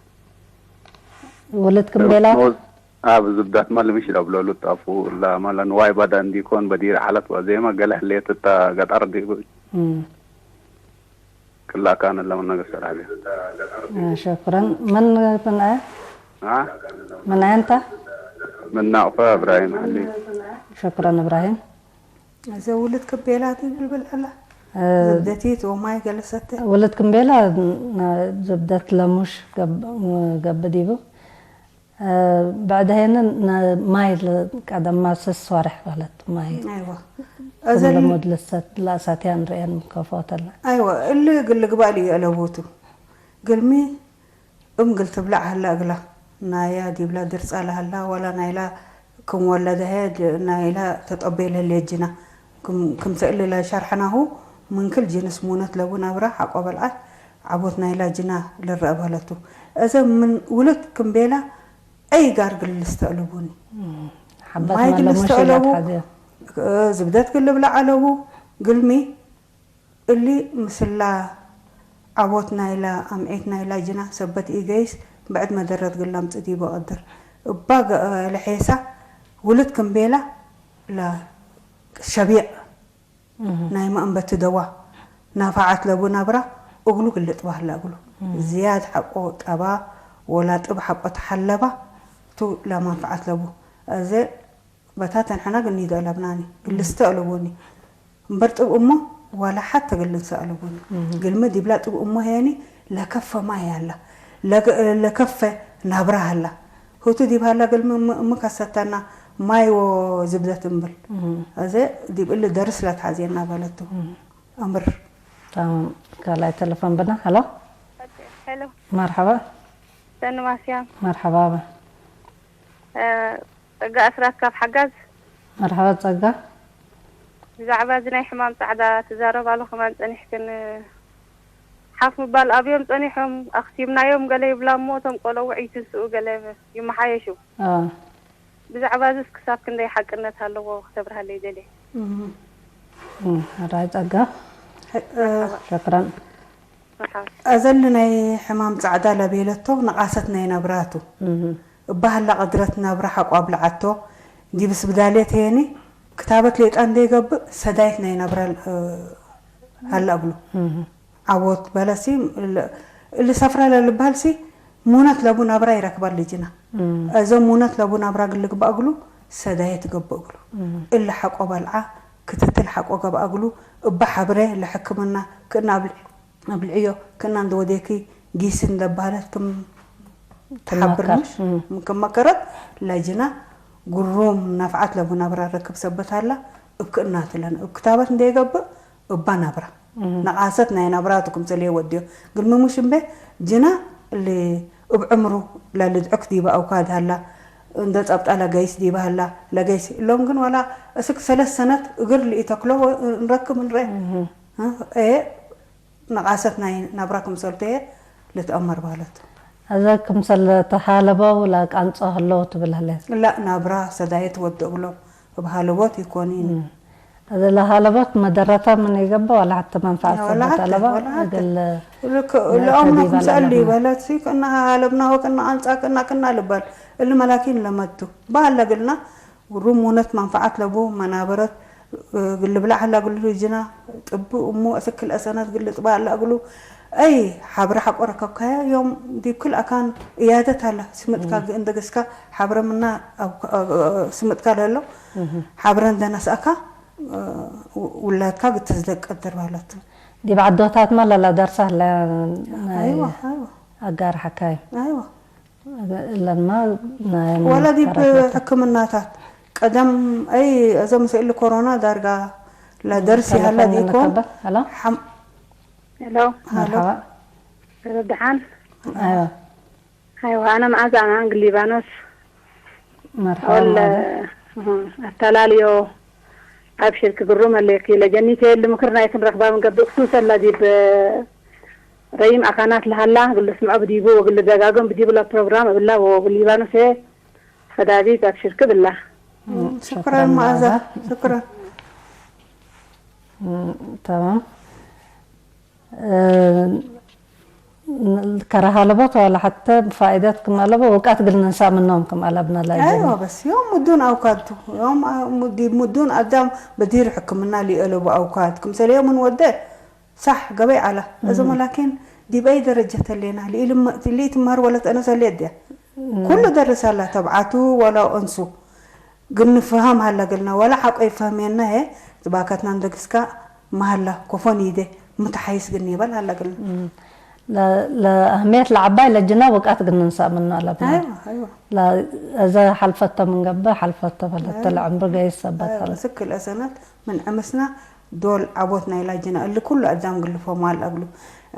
ወለድክም ቤላ ኣብ ዝብዳት ማል ምሽ ለብለሉ ጣፉ ላማለ ንዋይ ባዳ እንዲኮን በዲር ሓለት ዋዜማ ገለ ህሌት እታ ገጠር ዲቡ ክላ ካን ለመነገ ሰራቢ ሸኩረን መን ምን አያ ምን አያ እንታ ምናቅፈ እብራሂም ሓሊ ሸኩረን እብራሂም እዘ ውልድ ክቤላ ትብል በልዐላ ዝብደቲት ወማይ ገለሰተ ውልድ ክምቤላ ዝብደት ለሙሽ ገብ ዲቡ ብዕድ ሄንን ማይ ቀደማ ስስ ወርሕ በለት ማይ ኣይዋ እዘን ለሙድ ልሰት ላእሳትያ ንርእየን ከፎተላ ኣይዋ እሊ ግልግባል እዩ ኣለቦቱ ግልሚ እም ግል ትብላዕ ሀላ እግላ ናያ ዲብላ ድርጻ ለሀላ ወላ ናይላ ክም ወለደሀ ናይላ ተጠቤለ ሌጅና ክም ተእልለ ሸርሐናሁ ምንክል ጅንስ ሙነት ለቡ ናብራ ሓቆ በልዓት ዓቦት ናይላ ጅና ልረአ በለቱ። እዘ ምን ውልድ ክምቤላ አይ ጋር ግል ልስተእልቡኒ። ሓበት ማይ ግል ማለሙ ልስተእለቡ ሽላት ሓዚያ ዝብደት ግል ልብላ ኣለቡ ግልሚ እሊ ምስላ ዓቦት ናይላ ኣምዒት ናይላ ጅና ሰበት ኢገይስ ብዕድ መደረት ግል ላምጽእ ዲቦ ቀድር እባ ለሐሳ ውልድ ክምቤላ ላ ሸቢዕ ናይ መእንበቲ ደዋ ናፋዓት ለቡ ናብራ እግሉ ግልጥ ባህላ እግሉ ዝያድ ሓቆ ጠባ ወላ ጥብ ሓቆ ተሓለባ ቱ ለማንፈዓት ለቡ እዘ በታ ተንሐና ግኒዶ ለብናኒ ግልስተ ኣለቦኒ እምበር ጥብ እሞ ዋላ ሓተ ግልንሰ ኣለቦኒ ግልሚ ዲብላ ጥብ እሞ ሄኒ ለከፈ ማይ ኣላ፣ ለከፈ ናብራ ኣላ። ህቱ ዲብ ሃላ ግልሚ ምከሰተና ማይ ወ ዝብደት እምብል። እዘ ዲብ እሊ ደርስ ለትሓዜና በለቱ። ኣምር። ታማም። ካልኣይ ተለፎን ብና። ሀሎ። ሄሎ። መርሐባ። ሰኒ ማስያም። መርሐባ። ጸጋ ኣስራት ካብ ሓጋዝ። መርሐባ ጸጋ። ብዛዕባ እዚ ናይ ሕማም ጻዕዳ ትዛረባሉ ከማን ጸኒሕክን ሓፍ ምባል ኣብዮም ጸኒሖም ኣኽቲምናዮም ገለ ይብላ እሞ እቶም ቆለውዕ ይትንስኡ ገለ ይመሓየሹ። ብዛዕባ እዚስ ክሳብ ክንደይ ሓቅነት ኣለዎ ክተብርሃለይ ደልየ። ራይ ጸጋ። ሸክረን። ኣዘሊ ናይ ሕማም ጻዕዳ ለቤለቶ ንቓሰት ናይ ነብራቱ እባህላ ቅድረት ነብራ ሓቋ ብልዓቶ ዲብስ ብዳልየት ሄኒ ክታበት ሌጣ እንደ ይገብእ ሰዳይት ናይ ነብራ ኣላ እብሉ። ዓወት በለሲ እሊ ሰፍራ ለልባልሲ ሙነት ለቡ ናብራ ይረክባ ልጅና። እዞም ሙነት ለቡ ናብራ ግልግባ እግሉ ሰዳየ ትገብእ እግሉ። እሊ ሓቆ በልዓ ክትትል ሓቆ ገብኣ እግሉ እባ ሓብረ ለሕክምና ክእና ኣብልዕዮ ክእና እንደወዴኪ ጊስን ለባህለት ክም ትሓብር ምሽ ክም መከረት ለጅና ግሩም ነፍዓት ለቡ ናብራ ረክብ ሰበት ኣላ እብ ክእና ትለን እብ ክታበት እንደየገብእ እባ ናብራ ነቓሰት ናይ ናብራቱ ክምሰል የወድዮ ግልሚ ሙሽ እምቤ ጅና እሊ እብ ዕምሩ ለልድዕክ ዲባ ኣውካድ ሃላ እንደ ጸብጣ ለገይስ ዲባ ሃላ ለገይስ እሎም ግን ዋላ እስክ ሰለስ ሰነት እግር ልኢተክሎ ንረክብ ንረ ነቓሰት ናይ ናብራ ክምሰልተየ ልትኣመር ባለቱ። እዛ ክምሰል ተሃለበው ላቃንጾ ህለው ትብል ህለት። ላ ናብራ ሰዳየት ወደ ብሎ እብ ሃለቦት ይኮኒን። እዚ ለሃለቦት መደረታ ምን ይገባ ዋላ ሓቲ መንፋዓት ሰበት ኣለባ እግል ለኦምና ክምሰል ይበለት ሲ ክና ሃለብና ወክና ኣንጻ ክና ክና ልባል እሊ መላኪን ለመቱ ባለ ግልና ግሩም ውነት መንፈዓት ለቡ መናበረት ግልብላ ሐላ ግሉ ጅና ጥቡ እሙ እስክል አሰናት ግል ጥባ አላ እግሉ አይ ሐብረ ሐቆ ረከብካያ ዮም ዲብ ክል አካን እያደት አላ ስምጥካ እንደገስካ ሐብረ ምና ስምጥካ ለሎ ሐብረ እንደነስአካ ውላድካ ግተዝደቅ ቀደር ባለት ዲብ ዓዶታት መለላ ደርሳ ለ አይዋ አይዋ አጋር ሐካይ አይዋ ለማ ወላ ዲብ ሕክምናታት ቀደም ኣይ እዞም ስእሊ ኮሮና ዳርጋ ለደርሲ ሃላ ዲኮም ሄሎ ሄሎ ደሓን ኣይዋ ኣነ መዓዛ ኣማንግ ሊባኖስ መርሓባ ኣተላልዮ ኣብሽር ክግሩም ኣለኪ ለጀኒተ የል ምክር ናይትን ረክባ ምገብእ ክሱሰላ ዲብ ረይም ኣካናት ለሃላ ግል ስምዖ ብዲቡ ወግል ደጋግም ብዲቡ ለፕሮግራም እብላ ወግል ሊባኖስ እየ ፈዳቢት ኣብሽር ክብላ ሽክረን መዓዛ ሽክረን تمام ከረሃለቦት ዋላ ሓተ ብፋይደት ክም ኣለቦ ውቃት ግል ንንሳ ምኖም ክም ኣለብና ላይ ኣይዋ በስ ዮም ሙዱን ኣውካቱ ዮም ሙዲ ሙዱን ኣዳም በዲር ሕክምና ሊአለቡ ኣውካት ክምሰለ ዮምን ወደ ሳሕ ገበይ ዓላ እዞም ላኪን ዲበይ ደረጀ ተሌና ሊትማር ወለት ኣነሰ ሌድያ ኩሉ ደርሳላ ተብዓቱ ወላ እንሱ ግን ንፍሃም ሃላ ገልና ወላ ሓቆ ይፈህሜና ሄ ዝባከትና እንደግስካ መሃላ ኮፎን ይደ ምትሓይስ ግን ይበል ሃላ ገልና ለአህሜት ለዓባይ ለጅና ውቃት ግን ንንሳ ምኖ ኣለብና እዘ ሓልፈቶ ምንገብእ ሓልፈቶ ፈለተ ለዕምሪ ገይስ ሰበት ፈለ ስክል እሰነት ምን ዕምስና ዶል ዓቦት ናይ ላጅና እሊ ኩሉ ኣዳም ግልፎም ኣል እግሉ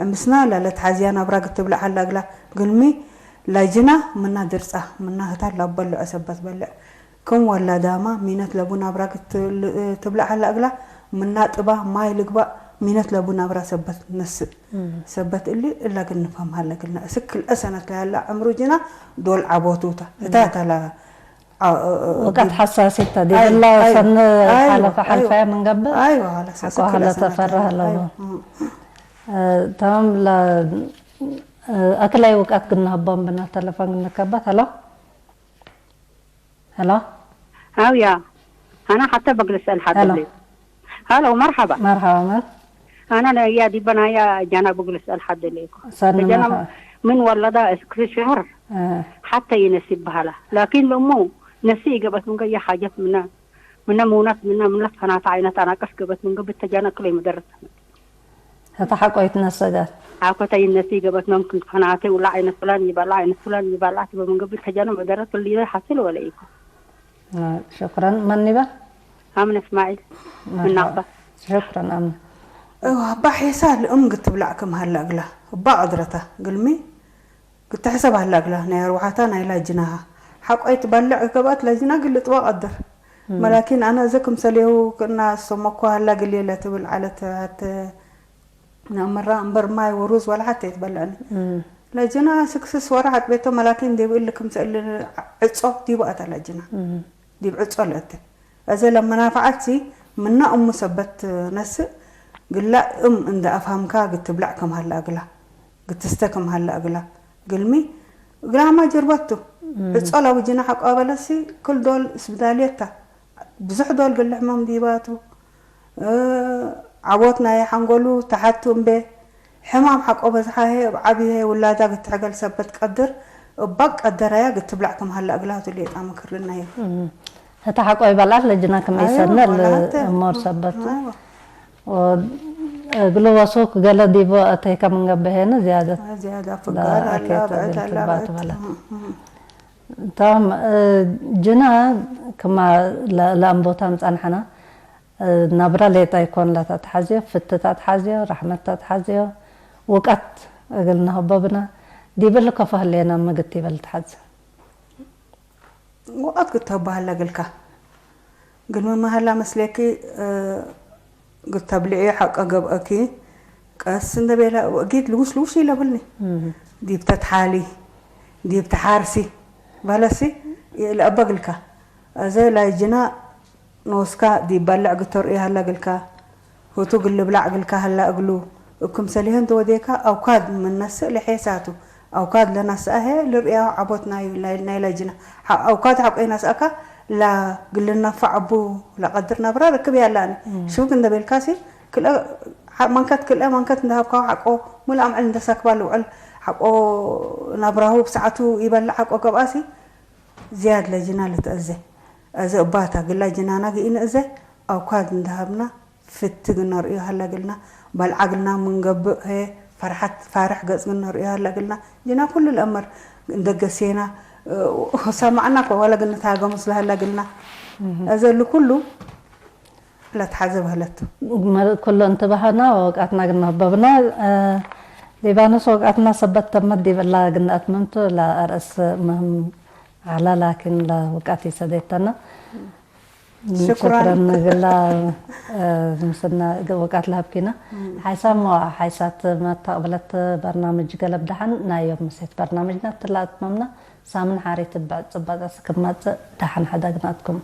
ዕምስና ለለት ሓዝያ ናብራ ግትብላ ሓላ እግላ ግልሚ ላጅና ምና ድርጻ ምና ህታል ላበሎ ዕሰበት በልዕ ክም ወላ ዳማ ሚነት ለቡ ናብራ ግትብላ ሓላ እግላ ምና ጥባ ማይ ልግባእ ሚነት ለቡ ናብራ ሰበት ነስእ ሰበት እሊ እላ ግንፋም ሃለ ግልና እስክል እሰነት ላያላ ዕምሩ ጅና ዶል ዓቦቱታ እታ ተላ ወቀት ሓሳሲት ተዲብላ ሰን ሓለፈ ሓልፋያ ምንገብእ ሓቆ ሃለ ተፈርህ ኣለዎ ተማም ኣክላይ ውቃት ግናህቦም ብና ተለፎን ግንከበት ሀሎ ሀሎ ሀውያ ኣና ሓተ በግልስ ኣልሓ ሀሎ ደለ ሀሎ መርሓባ መርሓባ መን ኣና ነያ ዲበናያ ጃና በግልስ ኣልሓ ደለ እኮ ሰን ጃና መርሓባ ምን ወለዳ እስክሪ ሽሁር እ ሐተ ይነስ ይበሃላ ላኪን ለሞ ነሲ ይገበት ምንገ ያ ሓጀት ምነ ምነ ምውነት ምነ ምነት ፈናታ ዓይነት ኣናቀስ ገበት ምንገ ብተጃነክሎ ይመደረት እታ ሓቆይት ነሰጋት። ሓኮታ ይነሲ ገበት መምክን ትኾናተ ውላ ዓይነት ፍላን ይባላ ዓይነት ፍላን ይባላ ትበ መንገብ ተጃኖ መደረት ፍልይ ሓስል ወለ ይኮ ሽክረን መኒበ ኣምነ እስማዒል ምናቕባ ሽክረን ኣምነ እዋ እባ ሒሳ ልእም ግትብላዕ ከም ሃላ እግላ እባ ቀድረታ ግልሚ ግትሕሰብ ሃላ እግላ ናይ ኣርዋሓታ ናይ ላጅናሃ ሓቆይ ትባልዕ ገባት ላጅና ግልጥዋ ቀድር መላኪን ኣነ እዘ ክምሰሌው ክና ሰሞኮ ሃላ ግልየለ ትብል ዓለት ኣተ ናመራ እምበር ማይ ወሩዝ ዋላ ሓተ ይትበልዕኒ ላጅና ስክስስ ወራ ሓጥቤቶ መላኪን ዲብ እል ክምሰእል ዕጾ ዲቡ ኣታ ላጅና ዲብ ዕጾ ለእተ እዘ ለመናፍዓት ሲ ምና እሙ ሰበት ነስእ ግላ እም እንደ ኣፍሃምካ ግትብላዕ ከም ሃላ እግላ ግትስተ ከም ሃላ እግላ ግልሚ እግላ ሃማ ጀርበቱ ዕጾ ላውጅና ሓቋበለሲ ክል ዶል ስብዳልየታ ብዙሕ ዶል ግሊ ሕማም ዲባቱ ዓቦት ናይ ሓንጎሉ ተሓቱ እምበ ሕማም ሓቆ በዝሓ ሄ ኣብ ዓብየ ውላዳ ግትሕገል ሰበት ቀድር እባ ቀደራያ ግትብላዕ ከም ሃላ እግላቱ ሌጣ ምክርና ዩ እታ ሓቆይ በልዓት ለጅና ከመይ ሰነል እሞር ሰበቱ እግሉ ወሱክ ገለ ዲቦ ኣተይካ ምንገበሄነ ዝያደት ዝያዳ ፍጋር ኣላ ብዕት ኣላ ብዕት እቶም ጅና ክማ ለኣም ቦታ ምፃንሓና ናብራ ሌጣ ይኮን ላታ ተሓዝዮ ፍትታ ተሓዝዮ ራሕመታ ተሓዝዮ ውቀት እግል ንህቦ ብና ዲብል ከፎ ህሌና ምግት ይበል ተሓዝ ወቐት ክትህባሃላ ግልካ ግን መመሃላ መስሌኪ ግተብልዒ ሓቀ ገብአኪ ቀስ እንደቤላ ጊድ ልውሽ ልውሽ ይለብልኒ ዲብ ተትሓሊ ዲብ ተሓርሲ ባለሲ ይእለአባ ግልካ እዘ ላይጅና ንወስካ ዲብ ባልዕ ግተርእዮ ሃላ ግልካ ህቱ ግልብላዕ ግልካ ሃላ እግሉ እብ ክምሰሊሀ እንተወዴካ ኣውካድ ምነስእ ለሔሳቱ ኣውካድ ለናስኣሀ ልርእያ ዓቦት ናይ ላጅና ኣውካድ ሓቆይ ናስኣካ ላ ግልናፋ ዓቡ ላቀድር ናብራ ርክብ ያላኒ ሽውግ እንደቤልካሲ ክልአ ማንከት ክልአ ማንከት እንደሃብካው ሓቆ ሙሉ ኣምዕል እንደሳክባ ልውዕል ሓቆ ናብራሁ ብሰዓቱ ይበልዕ ሓቆ ገብኣሲ ዝያድ ለጅና ልትእዘ። እዚ እባታ ግላ ጅናና ግኢነ እዘ ኣውካድ እንዳሃብና ፍትግ ነርእዮ ሃላ ግልና ባልዓ ግልና ምንገብእ ሀ ፈርሓት ፋርሕ ገጽ ግን ነርእዮ ሃላ ግልና ጅና ኩሉ ልእመር እንደገሴና ሰማዕና ኮ ዋላ ግን ታገሙ ስለ ሃላ ግልና እዚ ልኩሉ ለትሓዘ በህለት ኩሎ እንትበሃና ወቃትና ግን መህበብና ሊባኖስ ወቃትና ሰበት ተመት ዲበላ ግንኣት መምቱ ለኣርእስ ምህም ዓላ ላኪን ለውቃት ይሰደተና ሽኩራን። ግላ ምስና ወቃት ለሀብኪና ሓይሳ ሞ ሓይሳት መተቅብለት በርናምጅ ገለብ ደሓን ናዮም ምሴት በርናምጅና ትላኣት መምና ሳምን ሓሪት ብዕጽባጻ ስክማጽእ ደሓን ሓዳግናትኩም